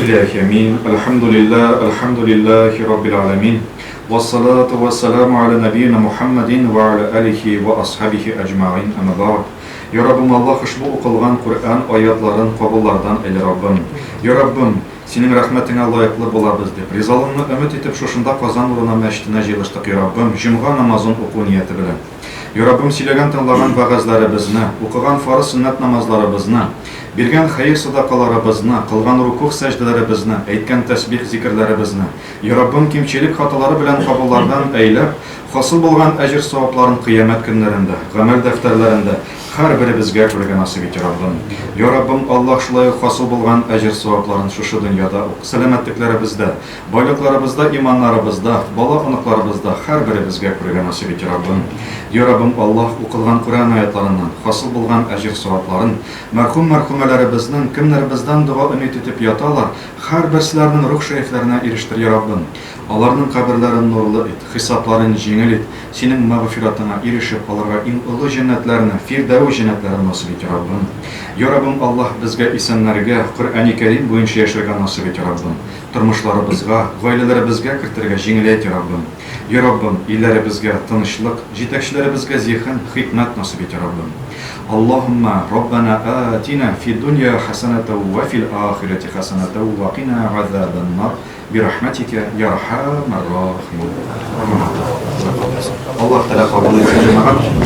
Илаһи амин. Әлхәмдүлилләһ, әлхәмдүлилләһи раббил галәмин. Вассалату вассаламу аля нәбиина Мухаммадин ва аля алихи ва асхабихи әҗмәгыйн, әмма бәгъд. Я Раббым Аллаһ, ошбу укылган Коръән аятларын кабуллардан әйлә Раббым. Я Раббым, Синең рәхмәтеңә лаеклы булабыз дип, ризалыгыңны өмет итеп шушында Казан нурына мәчетенә җыелыштык, я Раббым, җомга намазын уку нияте белән. Я Раббым, сөйләгән-тыңлаган вәгазьләребезне, укыган фарыз-сөннәт намазларыбызны, биргән хәер-садакаларыбызны, кылган рукугъ-сәҗдәләребезне, әйткән тәсбих-зикерләребезне, я Раббым, кимчелек-хаталары белән кабуллардан әйләп, хасил булган әҗер-савапларын кыямәт көннәрендә, гамәл дәфтәрләрендә һәрберебезгә күрергә насыйп ит, я Раббым. Я Раббым, Аллаһ, шулай ук хасил булган әҗер-савапларын шушы дөньяда ук, сәламәтлекләребездә, Байлыкларыбызда, иманнарыбызда, бала-оныкларыбызда һәрберебезгә күрергә насыйп ит, Раббым. Я Раббым Аллаһ, укылган Коръән аятларыннан хасил булган әҗер-савапларын, мәрхүм-мәрхүмәләребезнең, кемнәр бездән дога өмид итеп яталар, һәрберселәренең рух шәрифләренә ирештер, я Раббым. Аларның каберләрен нурлы ит, хисапларын җиңел ит, Синең мәгъфиратыңа ирешеп, аларга иң олы җәннәтләрне, Фирдәүс җәннәтләрен насыйп ит, я Раббым. Я Раббым Аллаһ, безгә исәннәргә Коръәни Кәрим буенча яшәргә насыйп ит, я Раббым. Тормышларыбызга, гаиләләребезгә кертергә җиңеләйт, я Раббым. Я Раббым, илләребезгә тынычлык, җитәкчеләребезгә зиһен, хикмәт насыйп ит, я Раббым. Аллаһумма Раббана атина фид дунья хәсәнәтәү вә фил ахирәти хәсәнәтәү вә кина газабән нар бирахмәтикә я архамәр рахимин. Аллаһ Тәгалә кабул итсен, җәмәгать.